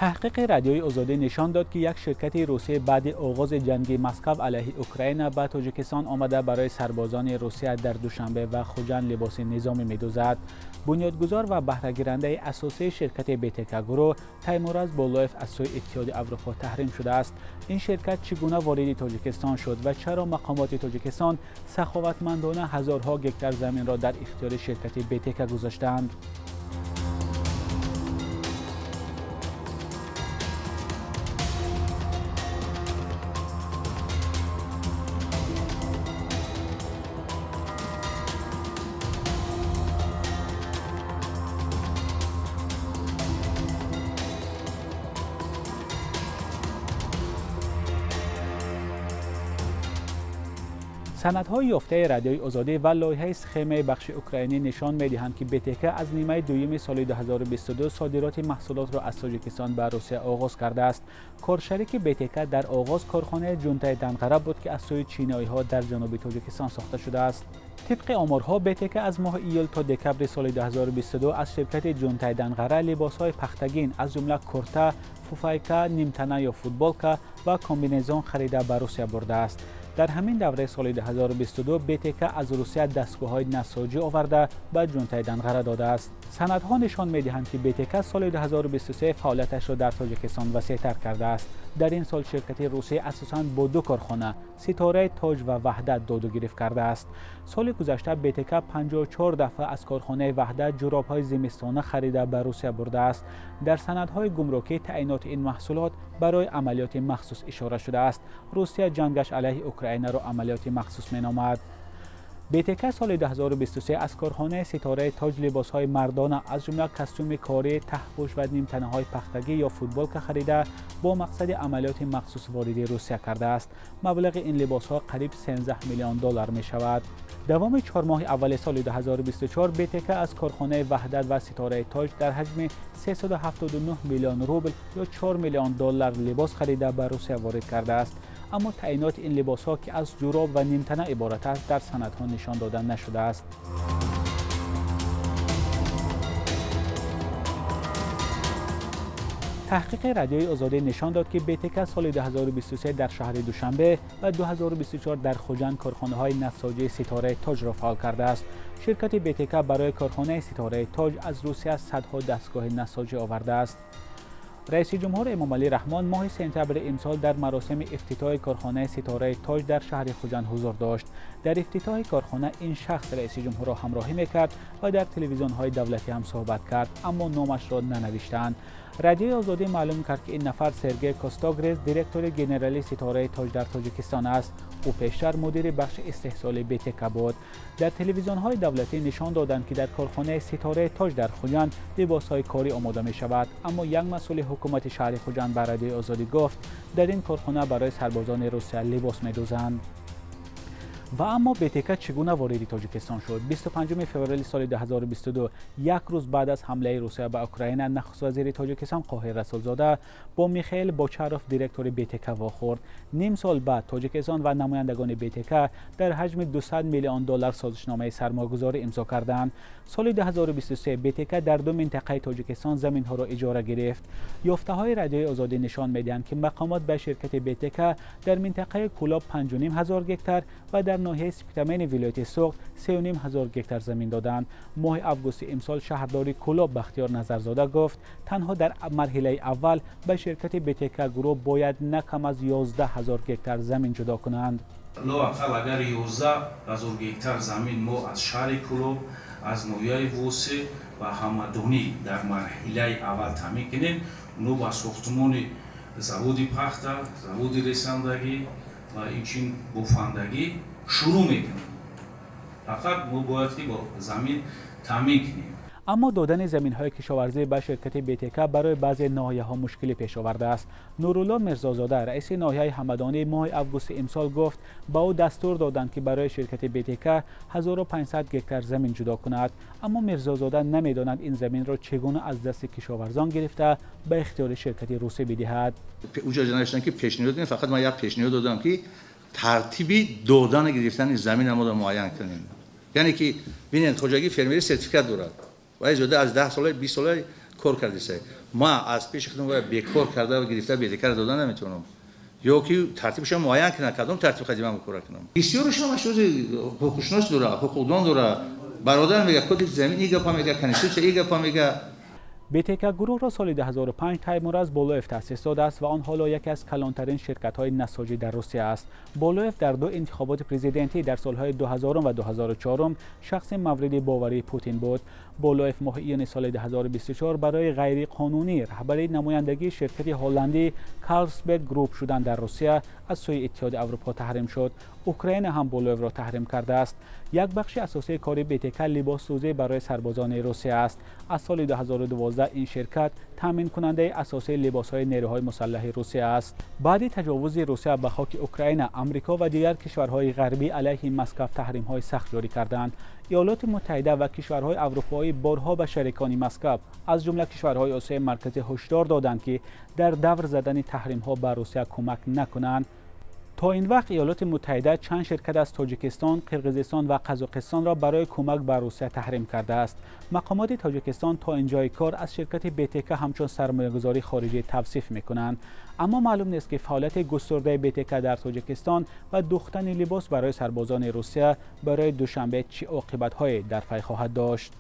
Таҳқиқи Радиои Озодӣ нишон дод, ки як ширкати русӣ баъди оғози ҷанги Москва алайҳи Украина ба Тоҷикистон омада барои сарбозони Русия дар Душанбе ва Хуҷанд либоси низомӣ медӯзад. Бунёдгузор ва баҳрагирандаи асосии ширкати БТК Гурӯҳ Таймураз Болоев аз сӯи Иттиҳоди Аврупо таҳрим шудааст. Ин ширкат чӣ гуна вориди Тоҷикистон шуд ва чаро мақомоти Тоҷикистон саховатмандона ҳазорҳо гектар заминро дар ихтиёри ширкати БТК гузоштаанд? Санадҳои ёфтаи Радиои Озодӣ ва лоиҳаи схемаи бахши украинӣ нишон медиҳанд, ки БТК аз нимаи дуюми соли 2022 содироти маҳсулотро аз Тоҷикистон ба Русия оғоз кардааст. Коршарики БТК дар оғоз корхонаи Ҷунтаи Данғара буд, ки аз сӯи чиноиҳо дар ҷануби Тоҷикистон сохта шудааст. Тибқи оморҳо, БТК аз моҳи июл то декабри соли 2022 аз ширкати Ҷунтаи Данғара либосҳои пахтагин аз ҷумла курта, фуфайка, нимтана ё футболка ва комбинезон харида ба Русия бурдааст. Дар ҳамин давраи соли 2022 БТК аз Русия дастгоҳҳои насоҷӣ оварда ба Ҷунтаи Данғара додааст. Санадҳо нишон медиҳанд, ки БТК соли 2023 фаъолияташро дар Тоҷикистон васеътар кардааст. Дар ин сол ширкати русӣ асосан бо ду корхона Ситораи Тоҷ ва Ваҳдат доду гирифт кардааст. Соли гузашта БТК 54 дафъа аз корхонаи Ваҳдат ҷуробҳои зимистона харида ба Русия бурдааст. Дар санадҳои гумрукӣ таъиноти ин маҳсулот барои амалиёти махсус ишора шудааст. Русия ҷангаш алайҳи Украинаро амалиёти махсус меномад. БТК соли 2023 аз корхонаи Ситораи Тоҷ либосҳои мардона аз ҷумла костюми корӣ, таҳпӯш ва нимтанаҳои пахтагӣ ё футболка харида бо мақсади амалиёти махсус вориди Русия кардааст. Маблағи ин либосҳо қариб 13 миллион доллар мешавад. Давоми 4 моҳи аввали соли 2024 БТК аз корхонаи Ваҳдат ва Ситораи Тоҷ дар ҳаҷми 379 миллион рубл ё 4 миллион доллар либос харида ба Русия ворид кардааст. Аммо таъиноти ин либосҳо, ки аз ҷуроб ва нимтана иборат аст, дар санадҳо нишон дода нашудааст. Таҳқиқи Радиои Озодӣ нишон дод, ки БТК соли 2023 дар шаҳри Душанбе ва 2024 дар Хуҷанд корхонаҳои насоҷии Ситораи Тоҷро фаъол кардааст. Ширкати БТК барои корхонаи Ситораи Тоҷ аз Русия садҳо дастгоҳи насоҷӣ овардааст. Раиси ҷумҳур Эмомалӣ Раҳмон моҳи сентябри имсол дар маросими ифтитоҳи корхонаи Ситораи Тоҷ дар шаҳри Хуҷанд ҳузур дошт. Дар ифтитоҳи корхона ин шахс раиси ҷумҳурро ҳамроҳӣ мекард ва дар телевизионҳои давлатӣ ҳам суҳбат кард, аммо номашро нанавиштаанд. Радиои Озодӣ маълум кард, ки ин нафар Сергей Костогрез, директори генералии Ситораи Тоҷ дар Тоҷикистон аст. Ӯ пештар мудири бахши истеҳсоли БТК буд. Дар телевизионҳои давлатӣ нишон доданд, ки дар корхонаи Ситораи Тоҷ дар Хуҷанд либосҳои корӣ омода мешавад. Аммо як масъули ҳукумати шаҳри Хуҷанд ба Радиои Озодӣ гуфт, дар ин корхона барои сарбозони Русия либос медӯзанд. Ва аммо БТК чӣ гуна вориди Тоҷикистон шуд? 25 феврали соли 2022, як рӯз баъд аз ҳамлаи Русия ба Украина, нахуствазири Тоҷикистон Қоҳир Расулзода бо Михаил Бочаров, директори БТК, вохӯрд. Ним сол баъд Тоҷикистон ва намояндагони БТК дар ҳаҷми 200 миллион доллар созишномаи сармоягузорӣ имзо карданд. Соли 2023 БТК дар ду минтақаи Тоҷикистон заминҳоро иҷора гирифт. Ёфтаҳои Радиои Озодӣ нишон медиҳанд, ки мақомот ба ширкати БТК дар минтақаи Кӯлоб 5,5 ҳазор гектар ва дар ноҳияи Спитамени вилояти Суғд 3,5 ҳазор гектар замин доданд. Моҳи августи имсол шаҳрдори Кӯлоб Бахтиёр Назарзода гуфт, танҳо дар марҳилаи аввал ба ширкати БТК Гурӯҳ бояд на кам аз 11 ҳазор гектар замин ҷудо кунанд. Лоақал агар 11 ҳазор гектар замин мо аз шаҳри Кӯлоб, аз ноҳияи Восеъ ва Ҳамадонӣ дар марҳилаи аввал таъмин кунем, онҳо ба сохтмони заводи пахта, заводи ресандагӣ ва инчунин бофандагӣ шурӯъ мекунем. Фақат мо бояд ки бо замин таъмин кунем. Аммо додани заминҳои кишоварзӣ ба ширкати БТК барои баъзе ноҳияҳо мушкилӣ пеш овардааст. Нурулло Мирзозода, раиси ноҳияи Ҳамадонӣ, моҳи августи имсол гуфт, ба ӯ дастур доданд, ки барои ширкати БТК 1500 гектар замин ҷудо кунад. Аммо Мирзозода намедонад ин заминро чӣ гуна аз дасти кишоварзон гирифта ба ихтиёри ширкати русӣ бидиҳад. Уҷо навиштанд, ки пешниҳод, фақат ман як пешниҳод додам, ки тартиби додану гирифтани заминро мо муайян кунем. Яъне ки бинед, хоҷагии фермерӣ сертификат дорад ва зиёда аз 10 сола 20 сола Кор кардиса. Ма аз пеши худам бекор карда ва гирифта БТК дода наметавонам. Ё ки тартибашро муайян кунам, кадом тартиб қадима ман кор кунам. Бисёрашон ашози ҳуқуқшинос дора, ҳуқуқдон дора. Бародар мега кодекс замин и гапа мега, конститутсия и гапа мега. БТК гурӯҳро соли 2005 Таймураз Болоев таъсис додааст ва он ҳоло яке аз калонтарин ширкатҳои насоҷӣ дар Русия аст. Болоев дар ду интихоботи президентӣ дар солҳои 2000 ва 2004 шахси мавриди боварии Путин буд. Болоев моҳи июни соли 2024 барои ғайриқонунӣ раҳбари намояндагии ширкати ҳолландӣ Карлсберг Груп шудан дар Русия аз сӯи Иттиҳоди Аврупо таҳрим шуд. Украина ҳам Болоевро таҳрим кардааст. Як бахши асосии кори БТК либоссӯзӣ барои сарбозони Русия аст. Аз соли 2012 ин ширкат таъминкунандаи асосии либосҳои нерӯҳои мусаллаҳи Русия аст. Баъди таҷовузи Русия ба хоки Украина, Амрико ва дигар кишварҳои ғарбӣ алайҳи Москав таҳримҳои сахт ҷорӣ карданд. Иёлоти Муттаҳида ва кишварҳои аврупоӣ борҳо ба шарикони Москав, аз ҷумла кишварҳои Осиёи Марказӣ ҳушдор доданд, ки дар давр задани таҳримҳо ба Русия кӯмак накунанд. То ин вақт Иёлоти Муттаҳида чанд ширкат аз Тоҷикистон, Қирғизистон ва Қазоқистонро барои кӯмак ба Русия таҳрим кардааст. Мақомоти Тоҷикистон то ин ҷои кор аз ширкати БТК ҳамчун сармоягузори хориҷӣ тавсиф мекунанд. Аммо маълум нест, ки фаъолияти густурдаи БТК дар Тоҷикистон ва дӯхтани либос барои сарбозони Русия барои Душанбе чӣ оқибатҳое дар пай хоҳад дошт.